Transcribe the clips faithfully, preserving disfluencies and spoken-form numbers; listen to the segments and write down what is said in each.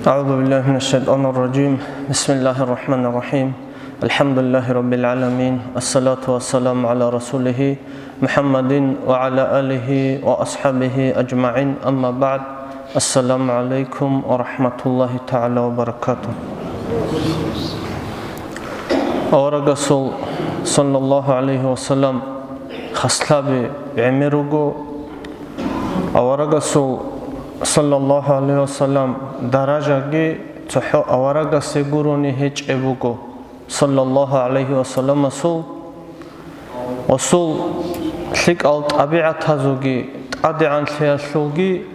أعوذ بالله من الشيطان الرجيم. بسم الله الرحمن الرحيم. الحمد لله رب العالمين. الصلاة والسلام على رسوله محمد وعلى آله وأصحابه أجمعين. أما بعد. السلام عليكم ورحمة الله تعالى وبركاته. Аварагасул, саллаллаху гӀалайхи вассалам, хаслъаби гӀемер руго. Аварагасул, саллаллаху гӀалайхи вассалам, даражаги цохӀо аварагасе гурони гьечӀеб буго, саллаллаху гӀалайхи вассаламасул. Осул лъикӀал тӀабигӀатазулги, тӀадегӀанлъиялъулги,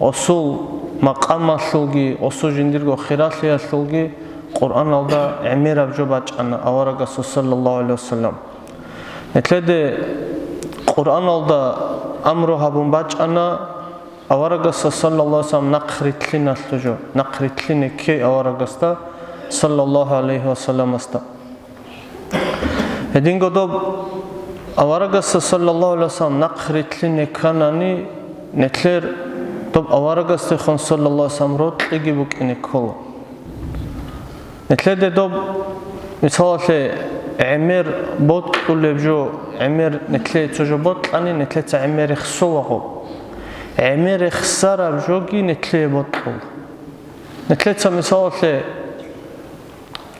осул макъамалъулги, осул жиндирго хиралъиялъулги Къуръаналда гӀемераб жо бачӀана аварагасул, саллаллаху гӀалайхи вассалам. Нилъеде Къуръаналда амру гьабун бачӀана аварагасда, саллаллаху гӀалайхи вассалам, нахъ рилълъиналъул жо, нахъ рилълъине ккей аварагасда, саллаллаху гӀалайхи вассаламасда. Гьединго доб аварагасда, саллаллаху гӀалайхи вассалам, нахъ рилълъине кканани, нилъер доб аварагасдехун, саллаллаху гӀалайхи вассалам, рокьиги букӀине ккола. Нилъеде доб, мисалалъе, гӀемер бокьулеб жо, гӀемер нилъее цо жо бокьани, нилъеца гӀемер рехсолаго. ГӀемер рехсараб жоги нилъее бокьула. Нилъеца, мисалалъе,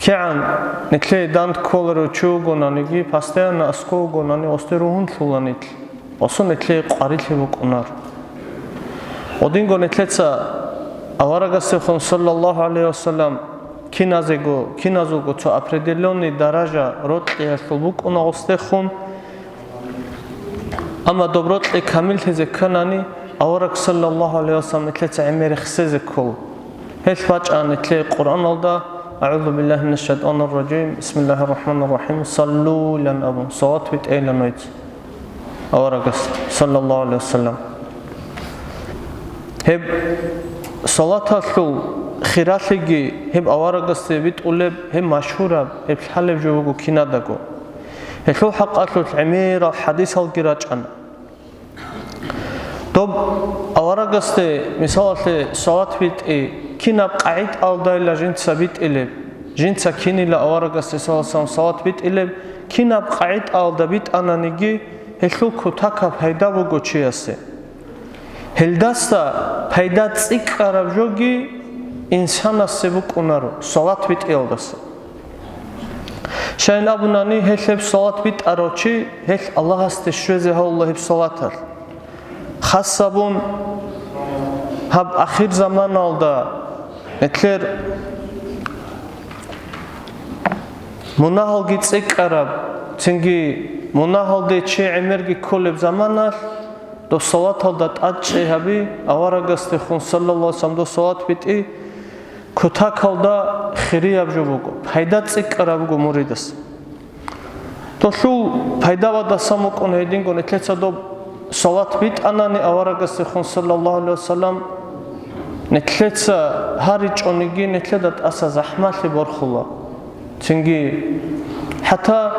кигӀан нилъее данд кколарев чи вугонаниги, постоянно аскӀов вугонани, осде ругьунлъула нилъ. Осун нилъее къварилъи букӀунар. Гьединго нилъеца аварагасдехун, саллаллаху гӀалайхи вассалам, киназего, киназулго цо определённый даража рокьиялъул букӀуна гъосдехун. Амма доб рокьи камиллъизе кканани, авараг, саллаллаху гӀалайхи вассалам, нилъеца гӀемер рехсезе ккола. Гьелъ бачӀана нилъее Къуръаналда: «АгӀузу биллагьи минаш шайтӀанир ражим, бисмиллагьир рахӀманир рахӀим, саллу», — илан абун, салат битӀейилан гьез аварагас, саллаллаху гӀалайхи вассалам. Гьеб салаталъул хиралъиги гьеб аварагасде битӀулеб, гьеб машгьураб, гьеб лъалеб жо буго кинадаго. Гьелъул хӀакъалъулъ гӀемерал хӀадисалги рачӀана. Доб аварагасде, мисалалъе, салат битӀи кинаб къагӀидаялдайила жинца битӀилеб, жинца кинила аварагасде, саллаллаху гӀалайхи вассалам, салат битӀилеб, кинаб къагӀидаялда битӀананиги, гьелъул кутакаб пайда буго чиясе. Гьелдаса пайда цӀикӀкӀараб жоги инсанасе букӀунаро салат битӀиялдаса. Щайин абунани, гьелъ гьеб салат битӀарав чи, гьелъ Аллагьасде щвезе гьавула гьеб салаталъ. Хасабун гьаб ахирзаманалда нилъер мунагьалги цӀикӀкӀараб, цинги мунагьалде чи гӀемерги кколеб заманалъ, дов салаталда тӀадчӀей гьаби, аварагасдехун, саллаллаху гӀалайхи вассалам, дов салат битӀи кутакалда хирияб жо буго, пайда цӀикӀкӀараб буго муридас. Долъул пайда ва дасан букӀун гьединго, нилъеца доб салат битӀанани аварагасдехун, саллаллаху гӀалайхи вассалам, нилъеца гьаричӀониги, нилъеда тӀаса захӀмалъи борхула. Цинги, хӀатта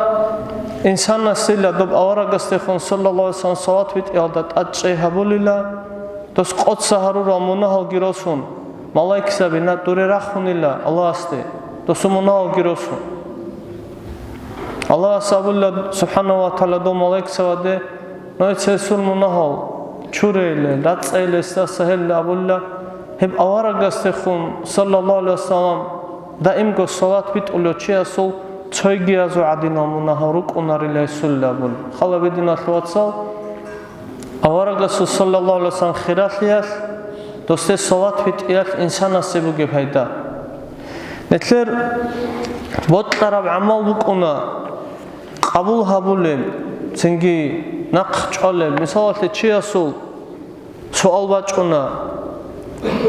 инсанасила доб аварагасдехун, саллаллаху гӀалайхи вассалам, салат битӀиялда тӀадчӀей гьабулила, дос къоца гьарурал мунагьалги росун, малаикзаби над дуре рахунила Аллагьасде, досул мунагьалги росун. Аллагьас абула, субхӀанагьу ва тагӀала, дов малаикзабаде: «Нужеца гьесул мунагьал чурейилан, рацӀцӀайилан гьесдаса гьелла», — абула. Гьеб аварагасдехун, саллаллаху гӀалайхи вассалам, даимго салат битӀулев чиясул цойгиязул гӀадинал мунагьал рукӀунарила гьесулла абула. Хал гьабе, диналъул вацал, аварагасул, саллаллаху гӀалайхи вассалам, хиралъиялъ, досде салат битӀиялъ инсанасе бугеб пайда. Нилъер бокьараб гӀамал букӀуна къабул гьабулеб, цинги нахъ чӀвалеб. Мисалалъе, чиясул суал бачӀуна: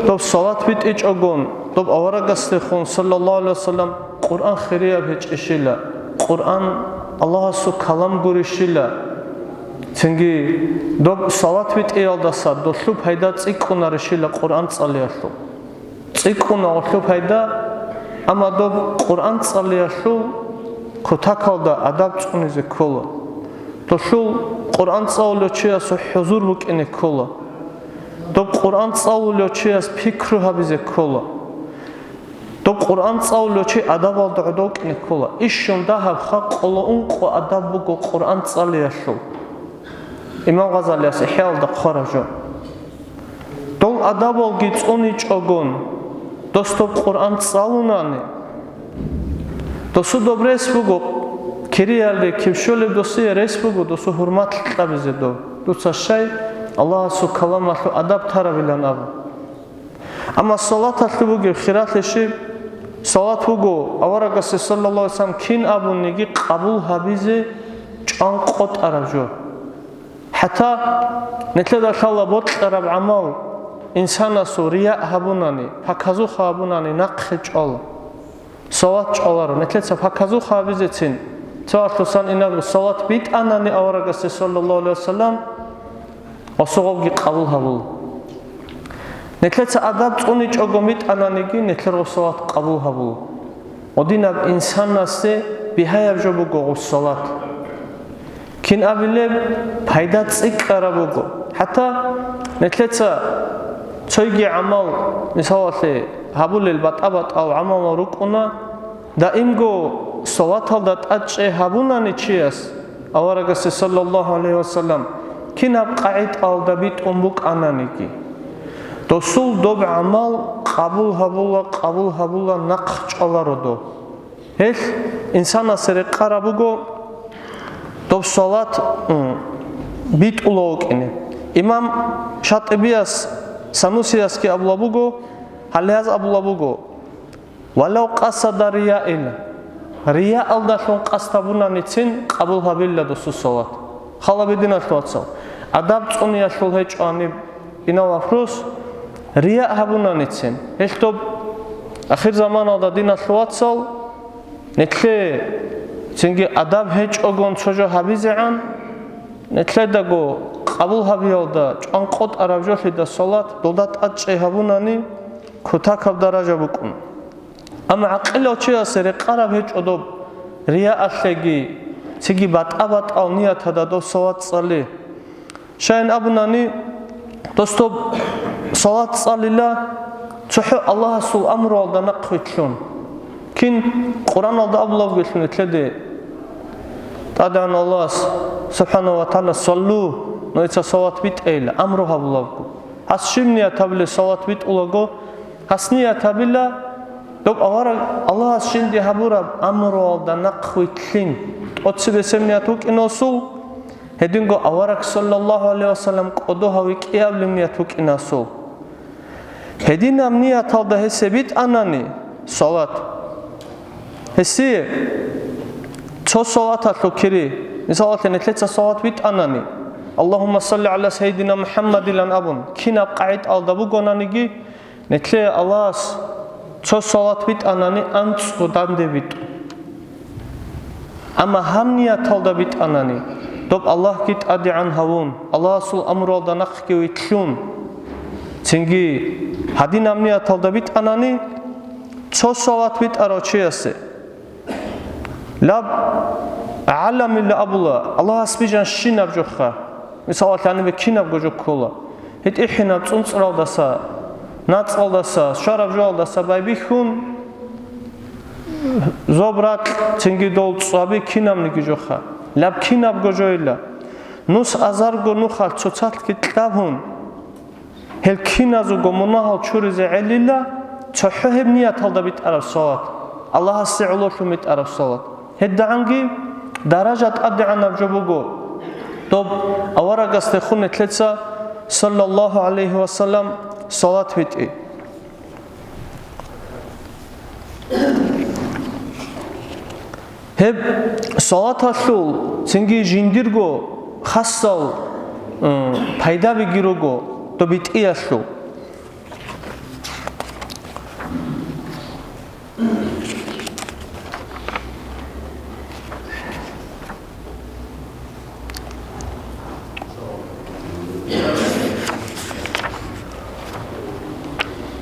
доб салат битӀичӀогон, доб аварагасдехун, саллаллаху гӀалайхи вассалам, Къуръан хирияб гьечӀищила, Къуръан Аллагьасул калам гурищила, цинги доб салат битӀиялдаса долъул пайда цӀикӀкӀунарищила Къуръан цӀалиялъул? ЦӀикӀкӀуна долъул пайда, амма доб Къуръан цӀалиялъул кутакалда адаб цӀунизе ккола. Долъул Къуръан цӀалулев чиясул хӀузур букӀине ккола. Доб Къуръан цӀалулев чияс пикру гьабизе ккола. Доб Къуръан цӀалулев чи адабалда гӀодов кӀине ккола. Ишшун дагьабха къоло ункъо адаб буго Къуръан цӀалиялъул. Имам Гъазалияс ИхӀяалда хъвараб жо. Дол адабалги цӀуничӀогон, дос доб Къуръан цӀалунани, досу доб рес буго, кириялде кив щолеб досие рес буго, досу гьурмат кьабизе дов. Дуца щай Аллагьасул каламалъул адаб тарабилан абу. Амма салаталъул бугеб хиралъи щиб? Салат буго аварагасде саллаллагьу гӀалайгьи вассалам кин абуниги къабул гьабизе чӀван къотӀараб жо. ХӀатта нилъеда лъала бокьараб гӀамал инсанасул рияъ гьабунани, паказуха гьабунани нахъе чӀвала. Салат чӀваларо, нилъеца паказуха гьабизецин, цоалъусан инаго салат битӀанани аварагасде саллаллагьу гӀалайгьи вассалам, гъосугъабги къабул гьабула. Нилъеца адаб цӀуничӀого битӀананиги, нилъер гъосалат къабул гьабула. Гъодинаб инсанасде бигьаяб жо буго гъосалат. Кин абилеб, пайда цӀикӀкӀараб буго. ХӀатта нилъеца цойги гӀамал, мисалалъе, гьабулел батӀа-батӀал гӀамалал рукӀуна, даимго салаталда тӀадчӀей гьабунани чияс, аварагасде саллаллагьу гӀалайгьи вассалам, кинаб къагӀидаялда битӀун букӀананиги, досул доб гӀамал къабул гьабула, къабул гьабула, нахъ чӀваларо доб. Гьелъ инсанасе рекъараб буго доб салат, м, битӀула вукӀине. Имам ШатӀибияс, Санусиясги абула буго, гьале гьаз абула буго, «Валав къасада рияил», рияалдалъун къасд гьабунаницин къабул гьабила досул салат. Хал гьабе, диналъул вацал, адаб цӀуниялъул гьечӀо гьаниб инал вапрос, рияъ гьабунаницин. Гьелъ доб ахир заманалда, диналъул вацал, нилъе цинги адаб гьечӀогон цо жо гьабизегӀан, нилъедаго къабул гьабиялда чӀван къотӀараб жолъида салат, долда тӀадчӀей гьабунани, кутакаб даража букӀун. Амма гӀакъилав чиясе рекъараб гьечӀо доб рияалъеги, цинги батӀа-батӀал нияталда доб салат цӀали. Щайин абунани, дос доб салат цӀалила цохӀо Аллагьасул амруялда нахъвилълъун. Кин Къуръаналда абулабгелъун нилъеде ТӀадегӀан Аллагьас, субхӀанагьу ва тагӀала, «Саллу», нужеца салат битӀейила, амру гьабулабго. Гьас щиб ният гьабилеб салат битӀулаго, гьас ният гьабила, доб авараг Аллагьас жинде гьабураб амруялда нахъвилълъин, тӀоцебесеб ният вукӀинасул, гьединго авараг, саллаллагьу гӀалайгьи вассалам, кӀодо гьавикӀиябилеб ният вукӀинасул. Гьединаб нияталда гьесие битӀанани салат, гьесие цо салаталъул кири, мисалалъе, нилъеца салат битӀанани, «Аллагьумма салли гӀала сайидина МухӀаммадилан» абун, кинаб къагӀидаялда бугонаниги, нилъее Аллагьас цо салат битӀанани анцӀго данде битӀу. Амма гьаб нияталда битӀанани, доб Аллагьги тӀадегӀан гьавун, Аллагьасул амруялда нахъги вилълъун, цинги гьадинаб нияталда битӀанани, цо салат битӀарав чиясе лаб гӀаламилла абула, Аллагьас бижан щинаб жоха, мисалалъе, гьанибе кинабго жо ккола. ГьитӀихӀинаб цӀунцӀралдаса, нацӀалдаса, щвараб жоялдаса байбихьун, зоб-ракь, цинги дол цӀваби кинабниги жоха, лаб кинабго жойила, нус азарго нухалъ цоцалъги кьабун, гьел киназулго мунагьал чуризе гӀелила, цохӀо гьеб нияталда битӀараб салат, Аллагьасе гӀололъун битӀараб салат. ГьедигӀанги даража тӀадегӀанаб жо буго доб аварагасдехун нилъеца, саллаллагьу гӀалайгьи вассалам, салат битӀи. Гьеб салаталъул цинги жиндирго хасал, м, пайдабиги руго доб битӀиялъул.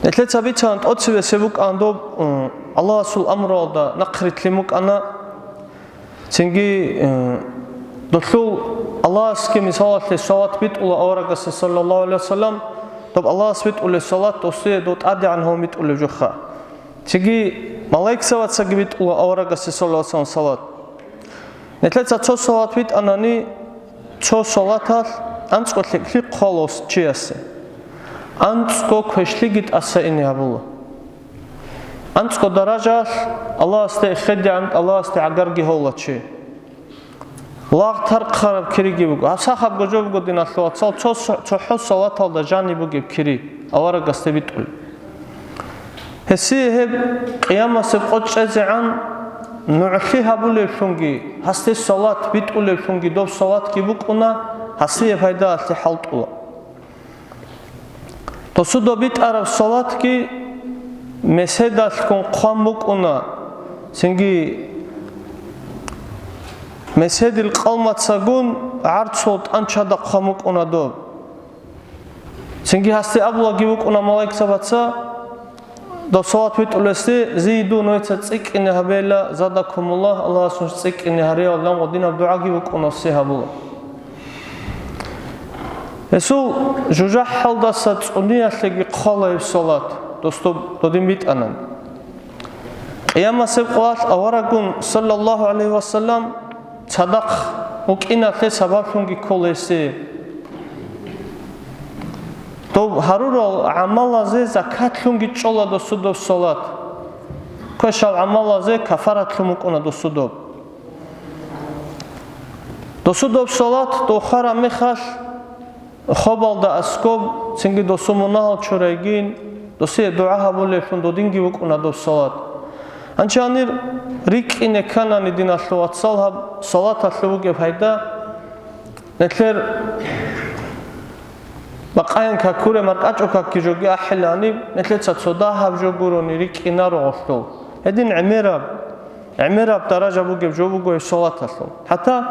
Нилъеца бицан тӀоцебесеб букӀан доб, м, Аллагьасул амруялда нахърилълъин букӀана. Цинги, э, долъул Аллагьасги мисалалъе салат битӀула аварагасда, саллаллагьу гӀалайгьи вассалам, доб Аллагьас битӀулеб салат досие дов тӀадегӀан гьавун битӀулеб жоха. Цинги малаикзабацаги битӀула аварагасде саллаллагьу гӀалайгьи вассалам салат. Нилъеца цо салат битӀанани, цо салаталъ анцӀго лъикӀлъи хъвалос чиясе. АнцӀго квешлъиги тӀаса ине гьабула. АнцӀго даражалъ Аллагьасде эхедегӀан Аллагьасде гӀагарги гьола чи. Лагъ тархъараб кириги буго. Гьаб сахабго жо буго, диналъул вацал, цо, цо, цохӀо салаталда жаниб бугеб кири аварагасде битӀулеб. Гьесие гьеб къиямасеб къо чӀезегӀан нугӀлъи гьабулеблъунги, гьасде салат битӀулеблъунги доб салатги букӀуна, гьасие пайдаялъе хӀалтӀула. Досуда битӀараб салатги меседалъгун хъван букӀуна, цинги меседил къалмацагун гӀарцул тӀанчада хъван букӀуна доб. Цинги гьасде абулаги букӀуна малаикзабаца, доб салат битӀулесде, зие дун нужеца цӀикӀкӀине гьабейила, задакумуллагь, Аллагьас нуж цӀикӀкӀине гьариял, лан гъодинаб дугӀаги букӀуна, гьасие гьабула. Гьесул жужахӀалдаса цӀуниялъеги хъвала гьеб салат, досдоб додин битӀанан. Къиямасеб къоялъ аварагун, саллаллагьу гӀалайгьи вассалам, цадахъ вукӀиналъе сабаблъунги ккола гьесие. Доб гьарурал гӀамалазе закатлъунги чӀола досудаб салат. Квешал гӀамалазе кафаратлъун букӀуна досудаб. Досудаб салат дов хвараб мехалъ, хобалда аскоб, цинги досул мунагьал чурайгин, досие дугӀа гьабулеблъун додинги букӀуна доб салат. Гьанчи гьанир рикӀкӀине кканани, диналъул вацал, гьаб салаталъул бугеб пайда, нилъер бакъаян какуре маркӀачӀул какги жоги ахӀилани, нилъеца цо дагьаб жо гурони рикӀкӀинаро гъолъул. Гьедин гӀемераб, гӀемераб даража бугеб жо буго гьеб салаталъул. ХӀатта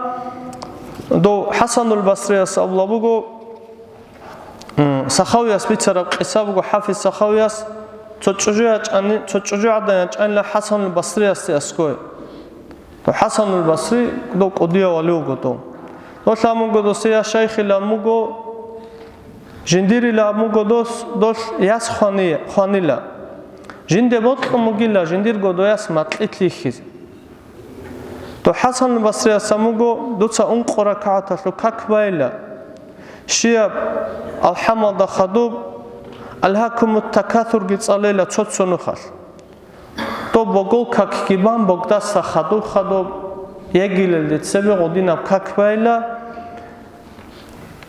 дов ХӀасанул Басрияс абула буго, м, Сахавияс бицараб къиса буго, ХӀафиз Сахавияс цо чӀужу ячӀани, цо чӀужу гӀадан ячӀанила ХӀасанул Басриясде аскӀове. То ХӀасанул Басри дов кӀудияв вали вуго дов. Дол абун буго досие: «Я шайхилан», абун буго, «жиндирилан», абун буго дос, долъ яс хвани-, хванила. Жинде бокьун бугила жиндирго дов яс макьилъ йихьизе. То ХӀасанул Басрияс абун буго: «Дуца ункъо ракагӀаталъул как байила. Щияб алхӀамалда хадуб, алгьакумут такасурги цӀалейила цо-цо нухалъ. Доб богол какги бан, богдаса хадуб-хадуб егилелде цебе гъодинаб как байила.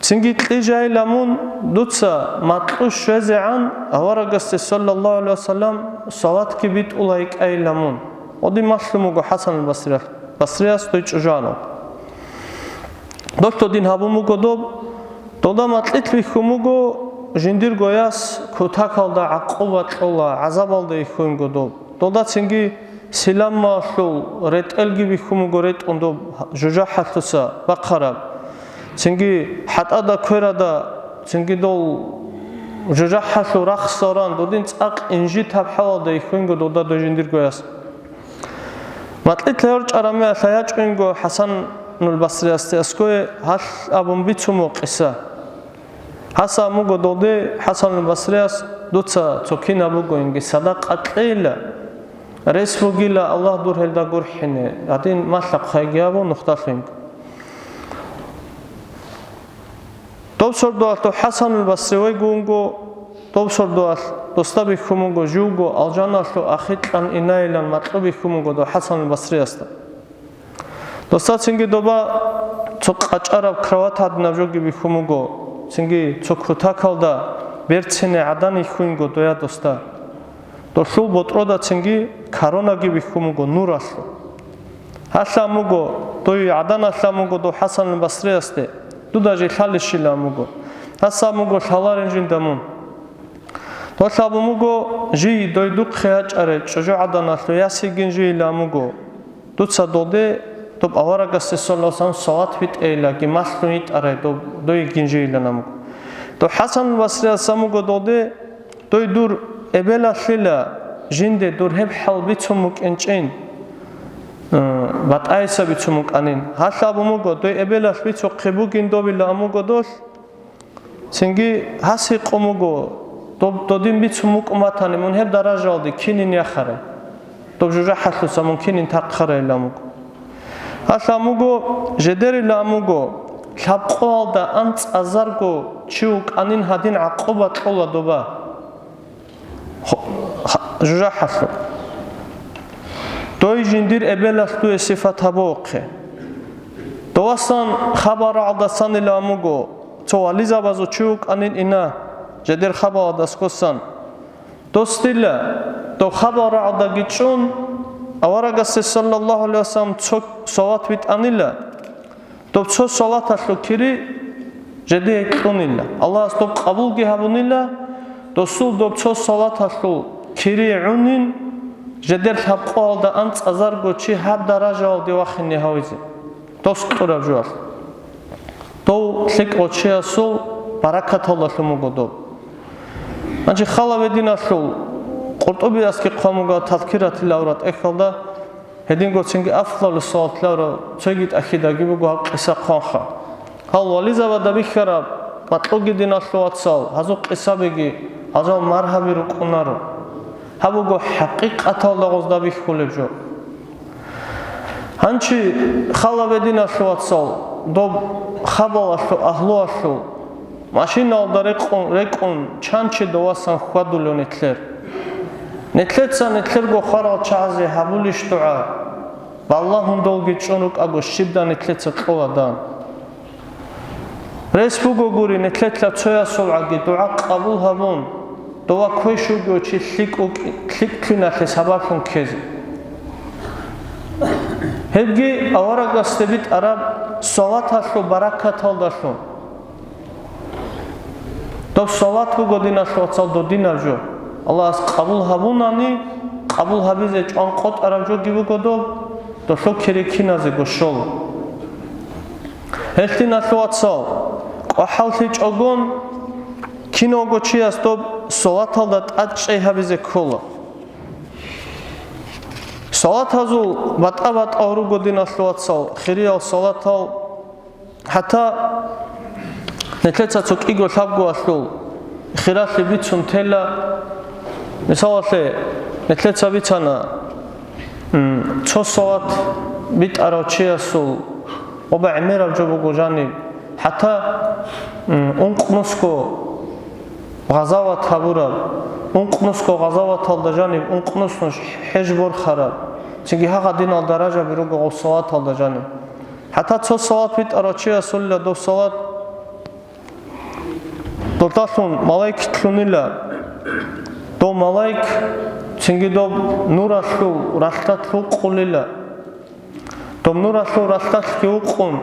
Цинги кьижайила мун, дуца макьу щвезегӀан аварагасде, саллаллагьу гӀалайгьи вассалам, салатги битӀула йикӀайила мун». Гъодин малъун буго ХӀасанул Басрияс, Басрияс дой чӀужугӀанав. Долъ додин гьабун буго доб, долда макьилъ бихьун буго, жиндирго яс кутакалда гӀакъуба кьола, гӀазабалда йихьун буго доб. Долда цинги силамалъул ретӀелги бихьун буго ретӀун доб жужахӀалъуса бахъараб. Цинги хӀатӀада кверада, цинги дол жужахӀалъул рахсал ран, додин цӀакъ инжит гьаб хӀалалда йихьун буго долда дой жиндирго яс. Макьилъ гьорчӀараб мехалъ ячӀун буго ХӀасанул Басриясде аскӀове, гьалъ абун бицун буго къиса. Гьас абун буго долде, ХӀасанул Басрияс: «Дуца цо кинаб бугониги садакъа кьейила, рес бугила Аллагь дур гьелда гурхӀине, гьадин малъа-хъвайги гьабун нухдалъун». Доб сордоялъ дов ХӀасанул Басри вайгун вуго, доб сордоялъ досда бихьун буго живго алжаналъул ахикьан инайилан макьу бихьун буго дов ХӀасанул Басриясда. Досда цинги доба цо къачӀараб кровать гьадинаб жоги бихьун буго, цинги цо кутакалда берцине гӀадан йихьун йиго доя досда. Долъул ботӀрода цинги коронаги бихьун буго нуралъул. Гьалъ абун буго, дой гӀаданалъ абун буго дов ХӀасанул Басриясде: «Дуда жий лъалищила?» абун буго. Гьас абун буго: «Лъаларин жинда мун». Долъ абун буго: «Жий дой духъе ячӀарай чӀужугӀаданалъул яс йигин жийила», абун буго. Дуца долде доб аварагасде, саллаллагьу гӀалайгьи вассалам, салат битӀейилаги малъун йитӀарай доб дой йигин жийилан абун буго. Дов ХӀасанул Басрияс абун буго долде: «Дой дур эбелалъила жинде дур гьеб хӀал бицун букӀинчӀин, э, батӀайиса бицун букӀанин». Гьалъ абун буго: «Дой эбелалъ бицухъе бугин добила», абун буго долъ. Цинги гьас гьикъун буго: Доб-, додин бицун букӀун батани, мун гьеб даражалде кинин яхарай? Доб жужахӀалъуса мун кинин тархъарайилан вуго. Гьалъ амуго, жедерилан амуго, лъабкъоялда анцӀазарго чи вукӀанин гьадин гӀакъуба кьола доба. Хо-, ха-, жужахӀалъур. Дой жиндир эбелалъ дуе сифат гьабуухъе. Довасан хабар рагӀалдасанилан амуго, цо вализабазул чи вукӀанин ина, жедер хабаладаскосан. Дос дила, дов хабар рагӀалдаги чӀун, аварагасде саллаллагьу гӀалайгьи вассалам цо салат витӀанила, доб цо салаталъул кири жедие кьунила. Аллагьас доб къабулги гьабунила, досул доб цо салаталъул кири гӀунин, жедер лъабкъоялда анцӀазарго чи гьаб даражаялде вахине гьавизе. Дос кьураб жоялъ. Дов лъикӀав чиясул баракаталдалъун буго доб. Гьанже хала гьединалъул Къуртубиясги хъван буго Тазкиратил авра тӀехьалда, гьединго цинги афдалу салат лавра цоги тӀахьидаги буго гьаб къиса хъванха. Гьал вализабада бихьараб, макьуги диналъул вацал, гьазул къисабиги гьазал маргьаби рукӀунаро. Гьаб буго хӀакъикъаталда гъозда бихьулеб жо. Гьанчи хала гьединалъул вацал, доб хабалалъул агьлуялъул машиналда рекъун, рекӀун чанчи довасан хьвадулев нилъер. Нилъеца нилъерго хварал чагӀазе гьабулищ дугӀа? Балагьун долги чӀун рукӀаго щибда нилъеца кьола дан. Рес буго гури, нилъеца цоясул гӀаги дугӀа къабул гьабун, дова квешав вугев чи лъикӀ вукӀи-, лъикӀлъиналъе сабаблъун ккезе. Гьебги аварагасде битӀараб салаталъул баракаталдалъун. Доб салат буго, диналъул вацал, додинаб жо. Аллагьас къабул гьабунани, къабул гьабизе чӀван къотӀараб жоги буго доб, долъул кири киназего щола. Гьелъ, диналъул вацал, кӀвахӀаллъичӀогон кинавго чияс доб салаталда тӀадчӀей гьабизе ккола. Салатазул батӀа-батӀал руго, диналъул вацал, хириял салатал. ХӀатта нилъеца цо кӀиго-лъабгоялъул хиралъи бицун тела. Мисалалъе, нилъеца бицана, м, цо салат битӀарав чиясул оба гӀемераб жо буго жаниб. ХӀатта, м, ункънусго гъазават гьабураб, ункънусго гъазаваталда жаниб, ункънус нуш хӀеж борхараб, цинги гьагъа динал даражаби руго гъов салаталда жаниб. ХӀатта цо салат битӀарав чиясулила дов салат, долдалъун малаик лъунила, дов малаик цинги доб нуралъул ралъдалъ вукъулила. Доб нуралъул ралъдалъги вукъун,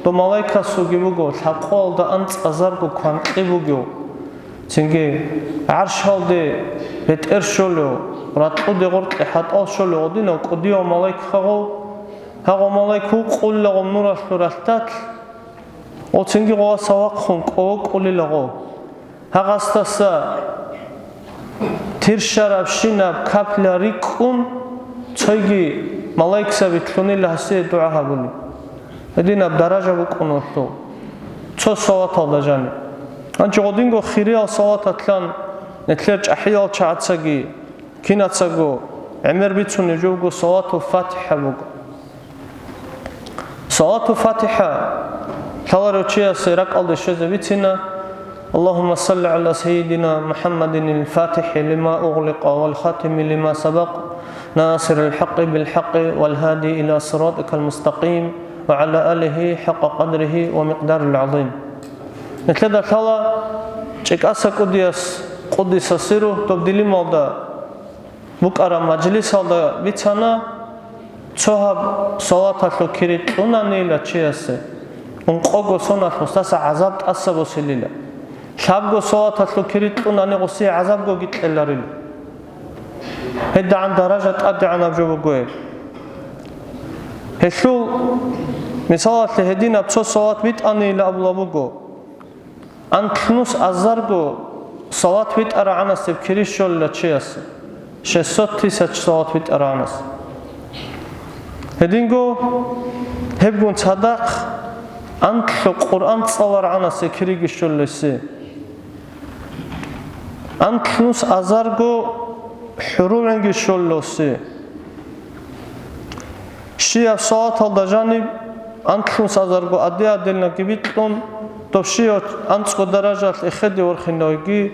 доб малаикасулги буго лъабкъоялда анцӀазарго кванкьи бугев, цинги гӀаршалде бетӀер щолев, ракьуде гъоркье хӀатӀал щолев гъодинав кӀудияв малаик хагъов. Гьагъо малаик вукъулила гъо нуралъул ралъдалъ, о цинги гъоваса вахъун кӀо вукъулила гъо. Гьагъасдаса тирщарабщинаб капля рикӀкӀун, цойги малаикзаби лъунила гьасие дугӀа гьабули. Гьединаб даража букӀун гьелъул цо салаталда жаниб. Гьанчи гъодинго хириял салаталъан нилъер чӀахӀиял чагӀацаги, кинацаго гӀемер бицунеб жо буго салатул ФатихӀа буго. Салату ФатихӀа лъаларев чиясе ракӀалде щвезе бицина: اللهم صل على سيدنا محمد الفاتح لما أغلق والخاتم لما سبق ناصر الحق بالحق والهادي إلى صراطك المستقيم وعلى آله حق قدره ومقداره العظيم. Нилъеда лъала ЧӀикӀаса кӀудияс, къуддиса сирругьу, доб Дилималда букӀараб мажлисалда бицана, цо гьаб салаталъул кири кьунанила чиясе, ункъого соналъ гъусдаса гӀазаб тӀаса босилила. Лъабго салаталъул кири кьунани гъусие гӀазабгоги кьеларила. ГьедигӀан даража тӀадегӀанаб жо буго гьеб. Гьелъул мисалалъе гьединаб цо салат битӀанила абула буго. Анлънус азарго салат витӀарагӀанас гьеб кири щолила чияс, шестьсот тысяч салат витӀарагӀанас. Гьединго гьебгун цадахъ анлъго Къуръан цӀаларагӀанас гьеб кириги щолила гьесие. Анлънус азарго хӀурулгӀинги щоллоси. Щияб салаталда жаниб анлънус азарго аде-аделнаги бикьун, доб щияв анцӀго даражалъ эхеде ворхинавги,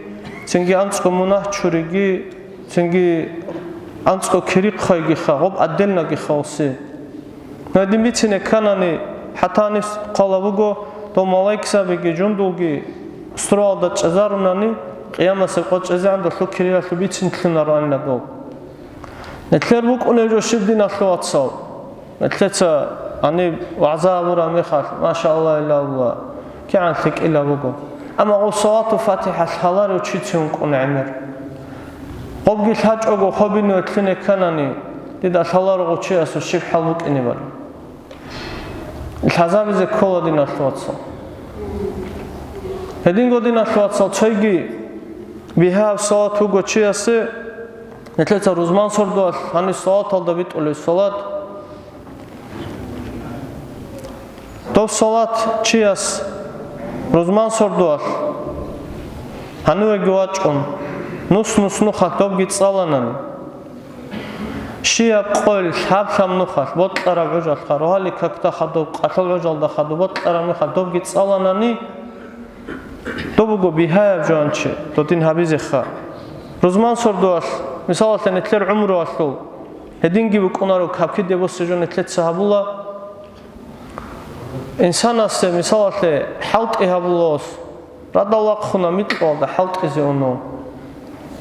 цинги анцӀго мунагь чуриги, цинги анцӀго кири хъвайгиха, гъоб аделнаги хавси. Гьедин бицине кканани, хӀатта гьаниб хъвала буго, дов малайкзабиги жундулги строалда чӀезарунани, къиямасеб къо чӀезегӀан долъул кириялъул бицин лъунароанила дол. Нилъер букӀунеб жо щиб, диналъул вацал? Нилъеца гьаниб вагӀза гьабураб мехалъ, машааллагь, илалла, кигӀан лъикӀила буго. Амма гъов салату фатихӀа лъаларев чи цеве ункъун гӀемер. Гъобги лъачӀого хобине лъуне кканани, дида лъаларо гъов чиясул щиб хӀал букӀинебали. Лъазабизе ккола, диналъул вацал. Гьединго, диналъул вацал, цойги бигьаяб салат буго чиясе, нилъеца рузман сордоялъ гьаниб салаталда битӀулеб салат. Доб салат чияс рузман сордоялъ гьанивеги вачӀун, нус-нус нухалъ добги цӀаланани, щияб къойил лъаб-лъаб нухалъ бокьараб гӀужалъха, рогьалил какда хадуб, къалъул гӀужалда хадуб бокьараб нухалъ добги цӀаланани, доб буго бигьаяб жуанчи додин гьабизеха. Рузман сордоялъ, мисалалъе, нилъер гӀумруялъул гьединги букӀунаро, капкиде босе жо нилъеца гьабула. Инсанасе, мисалалъе, хӀалтӀи гьабулос, радал вахъуна микьалда хӀалтӀизе уно.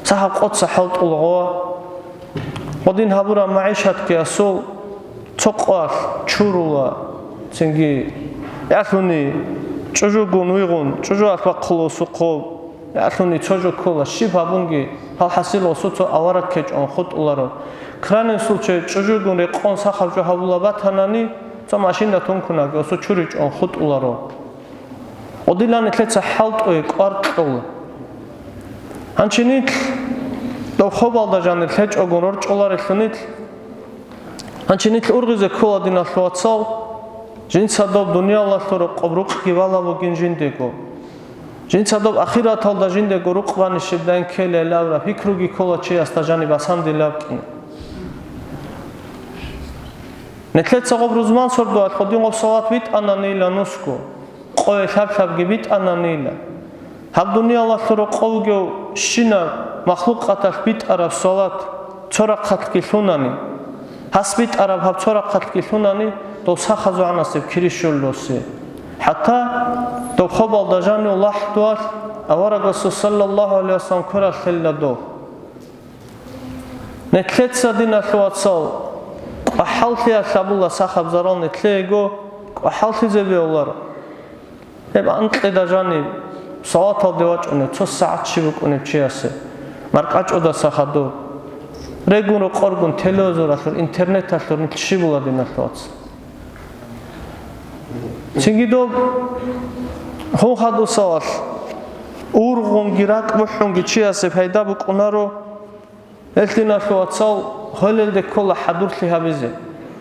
Цахаб къоца хӀалтӀула гъова. Гъодин гьабураб магӀишатги асул цо къоялъ чурула, цинги ялъуни чӀужугун вигъун, чӀужуялъ вахъула усухъо, ялъуни цо жо ккола, щиб гьабунги, гьал хӀасил усу цо авараг ккечӀон хутӀуларо. Крайний случай, чӀужугун рекъон сахаб жо гьабула батанани, цо машина тункунаги усу чуричӀон хутӀуларо. Гъодилан нилъеца хӀалтӀуе кӀвар кьола. Гьанчи нилъ дов хобалда жанир лъечӀогун рорчӀоларелъул нилъ. Гьанчи нилъ ургъизе ккола, диналъул вацал, жинца доб дуниялалъул рокъоб рукъги бала бугин жиндего. Жинца доб ахираталда жиндего рукъ банищеб дайн ккелейилан абураб пикруги ккола чиясда жаниб асандилаб кӀин. Нилъеца гъоб рузман сордоялъ гъодин гъоб салат витӀананила нусго, къое лъаб-лъабги битӀананила. Гьаб дуниялалъул рокъов вугев щинаб махлукъаталъ битӀараб салат цо рахъалъги лъунани, гьас битӀараб гьаб цо рахъалъги лъунани, дов сахазугӀанасеб кири щоллосе. ХӀатта дов хобалда жанив лахӀдуялъ аварагасул саллаллагьу гӀалайгьи вассалам квералъ лъела дов. Нилъеца, диналъул вацал, кӀвахӀаллъиялъ гьабула сахаб зарал нилъеего, кӀвахӀаллъизе бегьуларо. Гьеб анкьида жаниб салаталде вачӀунев цо сагӀат щиб букӀунеб чиясе, маркӀачӀудаса хадуб, регун-рокъоргун телевизоралъур, интернеталъур нилъ щибула, диналъул вацал. Цинги доб хун хадусалалъ ургъунги ракӀ бухӀунги чиясе пайда букӀунаро. Гьелъ, диналъул вацал, гьелелде ккола хӀадурлъи гьабизе.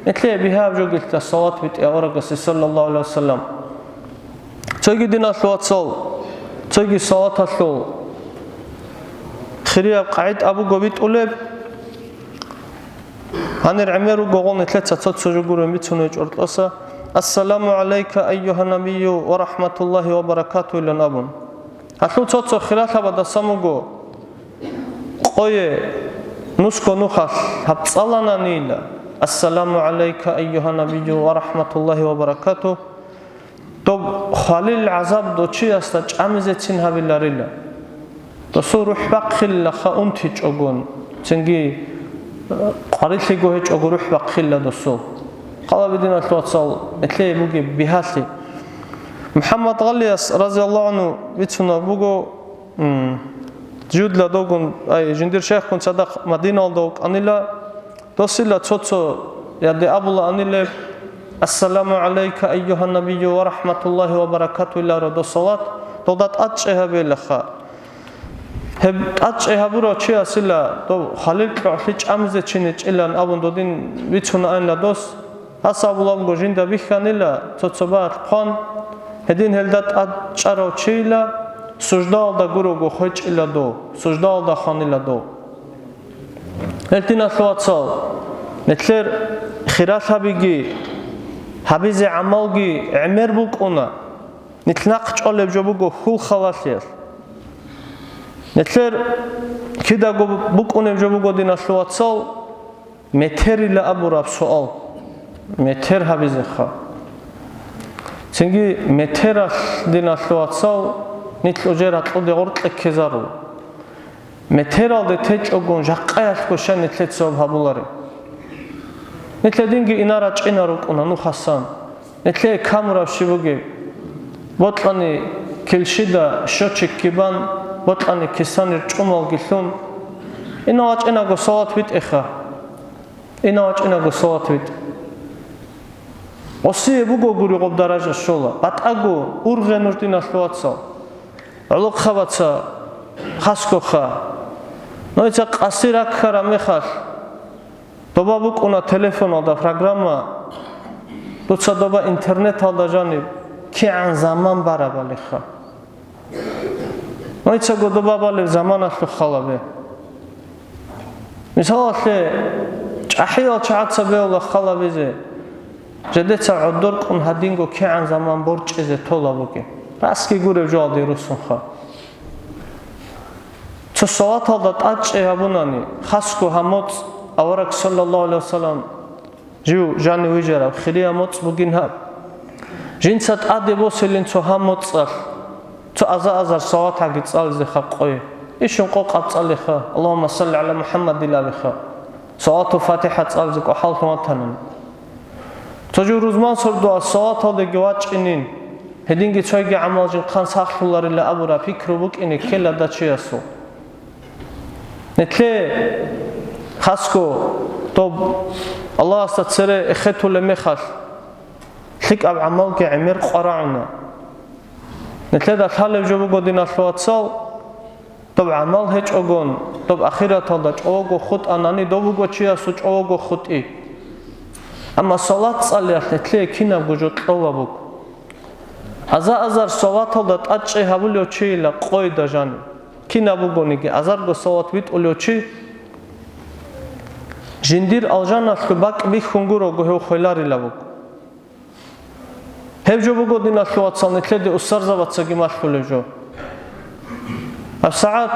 Нилъее бигьаб жо гьелда салат битӀи аварагасде, саллаллагьу гӀалайгьи вассалам. Цоги, диналъул вацал, цоги салаталъул хирияб къагӀида буго битӀулеб. Гьанир гӀемер руго гъол нилъеца цо-цо жо гурин бицунев чӀортӀоса: «Ассаламу гӀалайка, айюгьа набийю, ва рахӀматуллагьи ва баракатугьу», – илан абун. Гьалъул цо-цо хиралъабадасан буго, къое нусго нухалъ гьаб цӀалананила: «Ассаламу гӀалайка, айюгьа набийю ва рахӀматуллагьи ва баракатугь», доб хвалил гӀазаб дов чиясда чӀамизецин гьабиларила. Досул рухӀ бахъилилаха унтичӀогон, цинги, э, къварилъиго гьечӀого рухӀ бахъилила досул. Хъалаби, диналъул вацал, нилъее бугеб бигьалъи. МухӀаммад Гъалияс, разияллагьу гӀангьу, бицунеб буго, м, жуйдла догун, ай, жиндир шайхгун цадахъ Мадиналда вукӀанила, досила цо-цо яде абулаанилеб: «Ассаламу гӀалайка, айюгьа набийю ва рахӀматуллагьи ва баракатугьу», – иларо досалат, долда тӀадчӀей гьабейилаха. Гьеб тӀадчӀей гьабурав чиясила дов хвалил кьогӀлъи чӀамизе чи гьечӀилан абун додин бицунаанила дос. Гьас абулабго жинда бихьанила цо-цо багьалъ хъван, гьедин гьелда тӀадчӀарав чийила Суждаялда гурого хвечӀила дов, суждаялда хванила дов. Гьел, диналъул вацал, нилъер хиралъабиги, гьабизе гӀамалги гӀемер букӀуна. Нилъ нахъ чӀолеб жо буго хьул халалъиялъ. Нилъер кидаго букӀунеб жо буго, диналъул вацал, метерила абураб суал. Метер гьабизеха. Цинги метералъ, диналъул вацал, нилъ уже ракьуде гъоркье ккезарула. Метералде течӀогун жакъаялъго щай нилъеца гьабулареб? Нилъ гьединги инар рачӀинар рукӀуна нухасан. Нилъее камураб щиб бугеб? Бокьани килщида счётчикги бан, бокьани кисанир чӀумалги лъун. Инав вачӀинаго салат витӀеха. Инав вачӀинаго салат витӀе. Осие бугогури гъоб даража щола. БатӀаго ургъе нуж, диналъул вацал. ГӀолохъабаца хасгоха. Нужеца къаси раккараб мехалъ, доба букӀуна телефоналда программа, дуца доба интернеталда жаниб кигӀан заман барабалиха. Нужецаго доба балеб заманалъул халабе. Мисалалъе, чӀахӀиял чагӀаца бегьула халабизе, жидеца гӀодор кӀун гьадинго кигӀан заман борчӀизе тола бугеб. Расги гуреб жоялде руссунха. Цо салаталда тӀадчӀей гьабунани, хасго гьаб моцӀ, авараг, саллаллагьу гӀалайгьи вассалам, жив жанив вижараб хирияб моцӀ бугин гьаб. Жинца тӀаде босилин цо гьаб моцӀалъ, цо аза-азар салатгӀаги цӀализе къое. Ишин къо къабцӀалиха, Аллагьумма салли гӀала МухӀаммадил абиха. Салатул ФатихӀа цӀализе къо хӀаллъун ватанин. Цо жив рузман сордо ассалаталдеги вачӀинин, гьединги цойги гӀамал жинхъан сахлъуларила абураб пикру букӀине ккела дачиясул. Нилъее хасго доб Аллагьасда цере эхетулеб мехалъ, лъикӀаб гӀамалги гӀемер къварагӀуна. Нилъеда лъалеб жо буго, диналъул вацал, доб гӀамал гьечӀогон, доб ахираталда чӀого хутӀанани, дов вуго чиясул чӀого хутӀи. Амма салат цӀалиялъ нилъее кинабго жо кьола буго. Аза-азар салаталда тӀадчӀей гьабулев чийила къойда жаниб. Кинаб бугониги азарго салат витӀулев чи, жиндир алжаналъул бакӀ бихьун гурого гьев хвеларила буго. Гьеб жо буго, диналъул вацал, нилъеде устарзабацаги малъулеб жо. ГьабсагӀат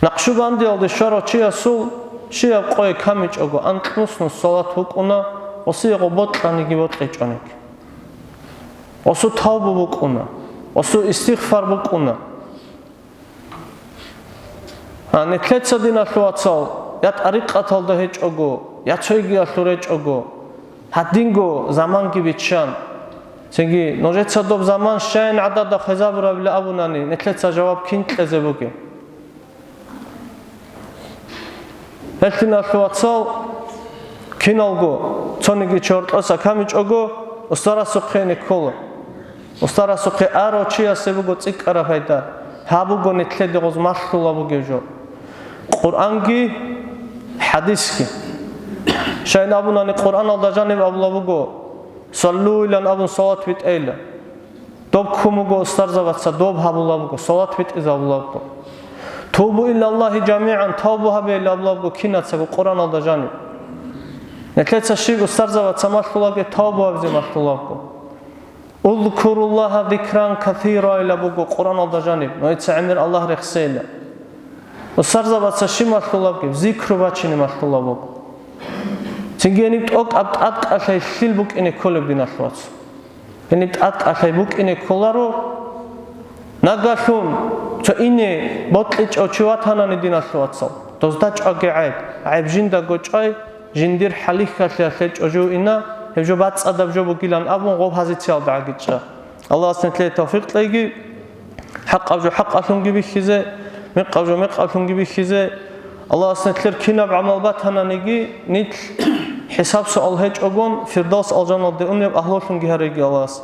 Накъшубандиялде щварав чиясул щибаб къое камичӀого анкьнуснус салат вукӀуна, осиего бокьаниги бокьичӀониги. Осу тавбу букӀуна, осу истигъфар букӀуна. А, нилъеца, диналъул вацал, я тӀарикъаталда гьечӀого, я цойгиялъур гьечӀого, гьадинго заманги биччан. Цинги нужеца доб заман щайин гӀадада хвезабурабила абунани, нилъеца жаваб кин кьезе бугеб? Гьелъиналъул вацал, киналго цониги чи гьоркьоса камичӀого, устарасухъе ине ккола. Устарасухъе арав чиясе буго цӀикӀкӀараб пайда. Гьаб буго нилъеде гъоз малъула бугеб жо. Къуръанги, хӀадисги. Щайин абунани, Къуръаналда жаниб абула буго, «Саллу», илан абун салат витӀейила. Доб ккун буго устарзабаца, доб гьабула буго, салат витӀизабула буго. «Тубу илаллагьи жамигӀан», тавбу гьабейила абула буго кинацаго Къуръаналда жаниб. Нилъеца щиб устарзабаца малъулаге тавбу гьабизе малъула буго. «Узкуруллагьа зикран касира», ила буго Къуръаналда жаниб, нужеца гӀемер Аллагь рехсейила. Устарзабаца щиб малъула бугеб? Зикру бачине малъула буго. Цинги гьениб тӀокӀаб тӀадкъалъай лъил букӀине кколеб, диналъул вацал? Гьениб тӀадкъалъай букӀине кколаро, нагалъун цо ине бокьичӀев чи ватанани, диналъул вацал, дозда чӀваги гӀайб, гӀайб жиндаго чӀвай, жиндир хӀалихьалъиялъе чӀожу ина, гьеб жо бацӀцӀадаб жо бугилан абун, гъоб гьазициялда гӀагичӀа. Аллагьас нилъее тавфикъ кьейги, хӀакъаб жо хӀакъалъунги бихьизе, мекъаб жо мекъалъунги бихьизе. Аллагьас нилъер кинаб гӀамал батананиги, нилъ хӀисаб-суал гьечӀогон Фирдавс алжаналде унеб агьлулъунги гьареги Аллагьас.